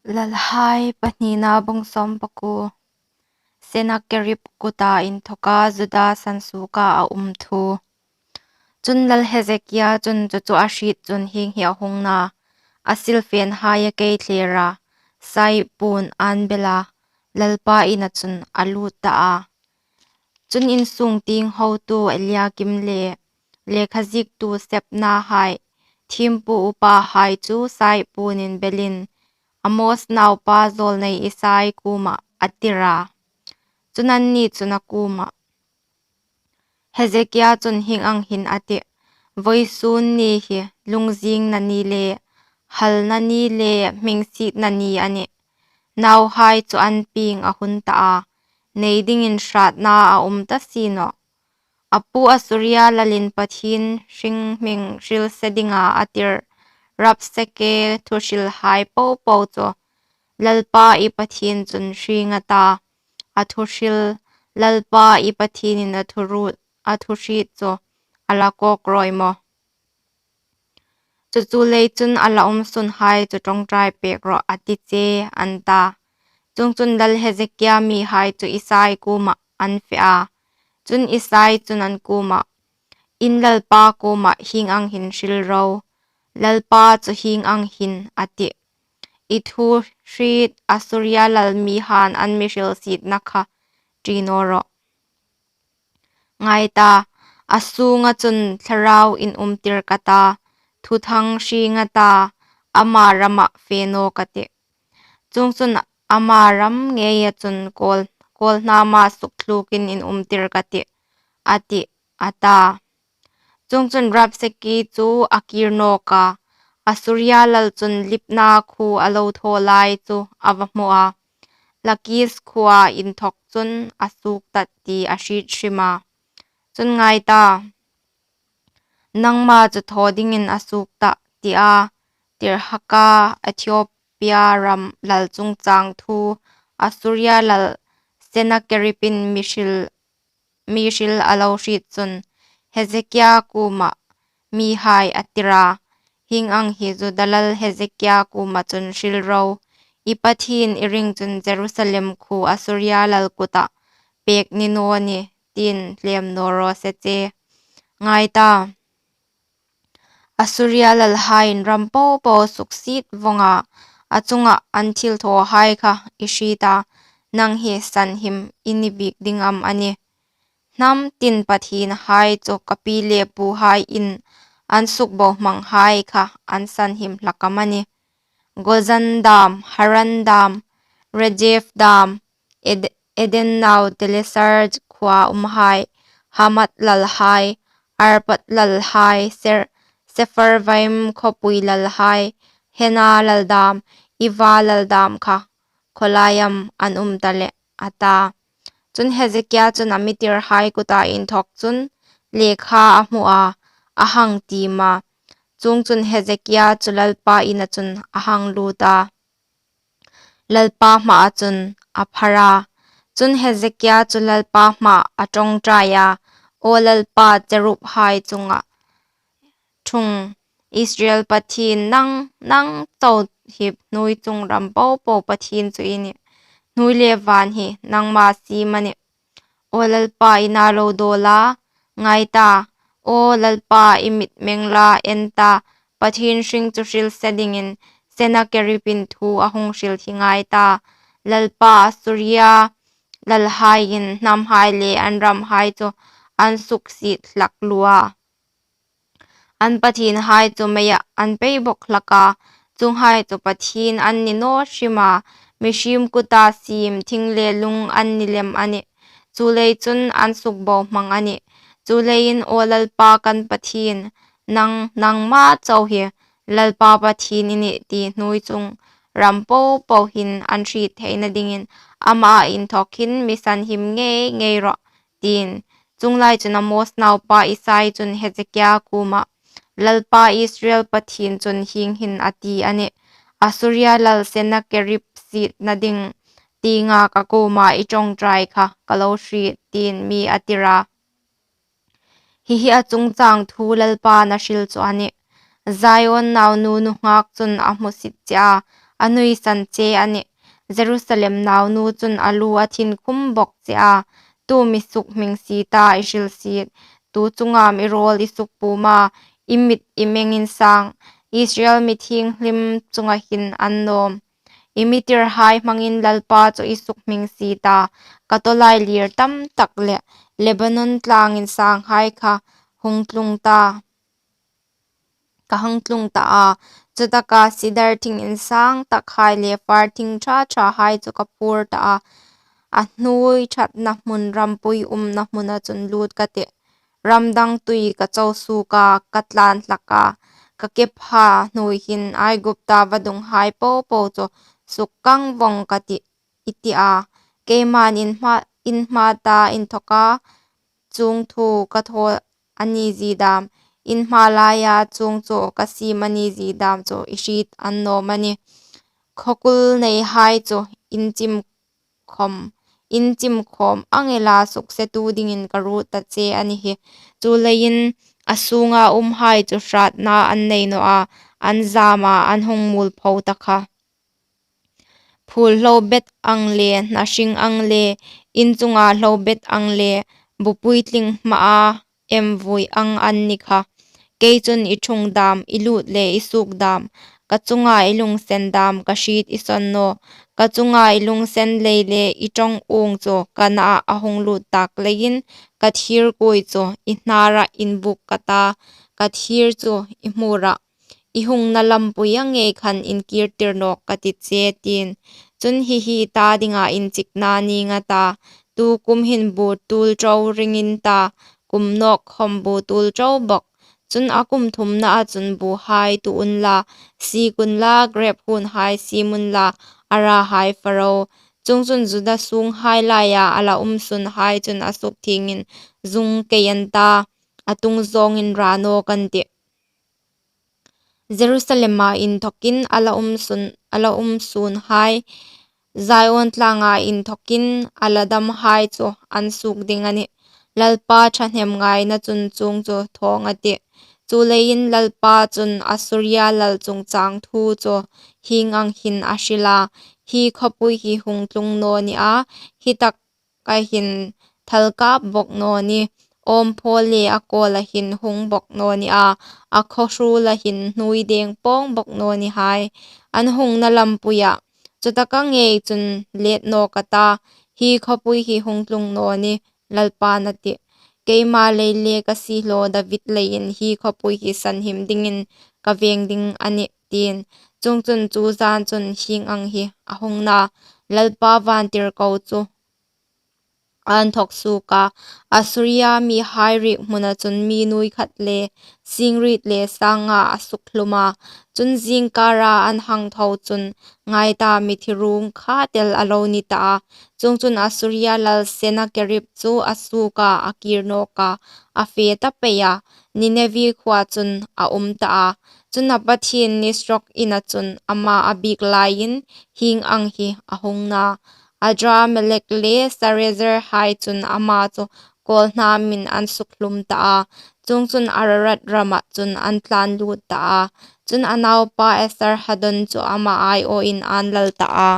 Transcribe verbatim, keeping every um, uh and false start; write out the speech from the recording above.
Lalhai pahnina bung sawm pakuo. Sennakerib kuta inthoka Juda sansuoka a um thu. Chun lal Hezekia chun chu chu a hriet chun hieng hi a hung na, a silfenhai a kei thler a, saipuon an bel a, Lalpa ina chun a lut ta a. Chun insung tieng hotu Eliakim le lekhaziektu Sebna hai, thiempu upahai chu saipuon inbelin, Amos naupa zawlnei Isai kuoma a tir a. Chun anni chun a kuoma, Hezekia chun hieng ang hin a tih, Vawisun ni hi lungzingna ni le, halna ni le, hmingsietna ni a nih. Nauhai chu an pieng a hun ta a, nei dingin hratna a um ta si nawh. A pu Assuria lalin Pathien hring hming hrilse dinga a tir Rabsake thuhrilhai popo chu Lalpa i Pathien chun hrieng a ta, a thuhril, Lalpa i Pathienin a thurut, a thuhriet chu a la kawk rawi maw. Chu chu lei chun a la um sunhai chu ṭawngṭai pek rawh a ti che, an ta. Chuongchun lal Hezekia mihai chu Isai kuoma an fe a. Chun Isai chun an kuoma, In Lalpa kuoma hieng ang hin hril ro, Lalpa chu hieng ang hin a tih, I thuhriet Assuria lal mihaiin an mi hrilsietna kha ṭi naw rawh. Ngai ta, a sunga chun thlarau inumtir ka ta, thuthang hrieng a ta, ama rama fe naw ka tih. Chuongchun ama ram ngeia chun kawl, kawlhnama sukthlukin inumtir ka tih, a tih, a ta. Chuongchun Rabsake chu a kir nawk a, Assuria lal chun Libna khuo a lo thaw lai chu a va hmu a, Lakis khuoa inthawk chun a suok tah ti a hriet hrim a. Chun ngai ta, nangma chu thaw dingin a suok tah tia Tirhaka Ethiopia ram lal chungchang thu Assuria lal Sennakeribin mi hril, mi hril a lo hriet chun Hezekia kuoma mihai a tir a, Hieng ang hi Juda lal Hezekia kuoma chun hril ro, I Pathien i ring chun Jerusalem khuo Assuria lal kuta pek ni naw nih, tiin hlem naw raw se che. Ngai ta, Assuria lalhaiin ram popo suksiet vawng a, a chunga an thilthawhai kha i hriet a, nang hi sanhim i ni bik ding am a nih? Hnam tin pathienhai chu ka pi le puhaiin an sukbohmanghai kha an sanhim hlak am a nih? Gozan dam, Haran dam, Rezef dam, Ed-, Eden nau Telesar khuoa umhai, Hamath lalhai, Arpad lalhai, Ser-, Sefarvaim khawpui lalhai, Hena lal dam, Iva lal dam kha khaw lai am an um ta leh, a ta. Chun Hezekia chun a mitirhai kuta inthawk chun lekha a hmu a, a hang tiem a. Chuongchun Hezekia chu Lalpa ina chun a hang lut a, Lalpa hmaa chun a phar a. Chun Hezekia chu Lalpa hmaa a ṭawngṭai a, Aw Lalpa, cherubhai chunga ṭhung, Israel Pathien, nang, nang chau hi hnuoi chung ram popo Pathien chu i nih. Hnuoi le van hi nangma siem a nih. Aw Lalpa, i na lo dawl a, ngai ta, aw Lalpa, i mitmeng la, en ta, Pathien hring chu hrilse dingin Sennakeribin thu a hung hril hi ngai ta. Lalpa, Assuria lalhaiin hnamhai le an ramhai chu an suksiet hlak lua, an pathienhai chu meia an pei bawk hlak a, chuonghai chu pathien an ni naw hrim a, mihriem kuta siem thing le lung an ni lem a nih. Chuleiin chun an sukbohmang a nih. Chuleiin, aw Lalpa kan Pathien, nang, nangma chau hi Lalpa Pathien i nih ti hnuoi chung ram popo hin an hriet theina dingin ama inthawk hin mi sanhim ngei ngei rawh, tiin. Chuong lai chun Amos naupa Isai chun Hezekia kuoma, Lalpa Israel Pathien chun hieng hin a ti a nih, Assuria lal Sennakerib sietna ding tienga ka kuoma i ṭawngṭai kha ka lo hriet, tiin mi a tir a. Hi hi a chungchang thu Lalpa'n a hril chu a nih. Zion naunu nunghak chun a hmusit che a, a nuisan che a nih. Jerusalem naunu chun a lu a thin khum bawk che a, Tu mi sukhming si ta, i hrilsiet, tu chungam i rawl i sukpum a, i mit i meng insang, Israel mi thienghlim chunga hin annawm, i mi tirhai hmangin Lalpa chu i sukhming si ta. Ka tawlailir tam tak le Lebanon tlâng insanghai kha hung tlung ta, ka hung tlung ta a, chutaka sidar thing insang takhai le far thing ṭha ṭhahai chu ka phur ta a, a hnuoi ṭhatna hmun rampui umna hmuna chun lût ka tih. Ram dang tui ka cho suok a, ka tlân hlak a, ka kepha hnuoi hin Aigupta vadunghai po po chu sukkang vawng ka tih, i ti a. Keiman in hma, in hma ta inthawka chuong thu ka thaw a ni zie dam, in hma laia chuong chu ka siem a ni zie dam chu i hriet annawm a nih. Khawkul neihai chu in chim khawm, in chim khawm ang ela suksetu dingin ka ruot ta che a ni hi. Chuleiin a sûnga umhai chu hrâtna an nei naw a, an zâm a, an hung muolpho ta kha. Phûl hlo bet ang le, hna hring ang le, in chunga hlo bet ang le, bu puitling hmaa em vui ang an ni kha. Kei chun i ṭhung dam, i lût le i suok dam, ka chunga i lunginsen dam ka hriet i sawn naw. Ka chunga i lunginsen lei le i ṭawng uong chu ka naah a hung lût tâk leiin ka thîr kuoi chu i hnârah inbûk ka ta, ka thîr chu i hmûrah, i hungna lampui ang ngei khan inkîrtir nâwk ka ti che, tiin. Chun hi hi i ta dinga inchikna nîng a ta, tu kum hin bu tuol ṭo ring in ta, kum nâwk khawm bu tuol ṭo bawk. Chun a kum thumnaa chun buhai tu unla, siek unla, grêp huonhai siem unla, a rahai fa ro. Chuongchun Juda sûnghai laia a la um sunhai chun a sukthiengin zung kei an ta, a tung zâwngin ra nâwk an tih. Jerusalema inthawkin a la um sun, a la um sunhai, Zion tlânga inthawkin a la damhai chu an suok ding a nih. Lalpa ṭhahnemngaina chun chuong chu thâwng a tih. Chuleiin Lalpa chun Assuria lal chungchâng thu chu hieng ang hin a hril a, Hi khawpui hi hung tlung naw ni a, hi taka hin thal kâp bawk naw ni, âwmphaw le a kâwla hin hung bawk naw ni a, a khawhruola hin hnuoi dêng pâwng bawk naw ni hai. An hungna lampuiah chutaka ngei chun lêt nâwk a ta, Hi khawpui hi hung tlung naw ni, Lalpain a tih. Keima lei le ka siehlaw David leiin hi khawpui hi sanhim dingin ka vêng ding a nih, tiin. Chuongchun chu zân chun hieng ang hi a hung na, Lalpa vântirko chu a inthawk suok a, Assuria mihai riekhmuna chun mi nuoi khat le sîngriet le sâng nga a sukhlum a. Chun zîngkâra an hang tho chun, ngai ta, mithi ruong khat el a lo ni ta a. Chuongchun Assuria lal Sennakerib chu a suok a, a kîr nâwk a, a fe ta pei a, Ninevi khuoa chun a um ta a. Chun a pathien Nisrok ina chun ama a biek laiin hieng ang hi a hung na, Adramelek le Sarezer hai chun ama chu kâwlhnâmin an sukhlum ta a. Chuongchun Ararat ramah chun an tlân lût ta a. Chun a naupa Esarhaddon chu ama aiawin ân lal ta a.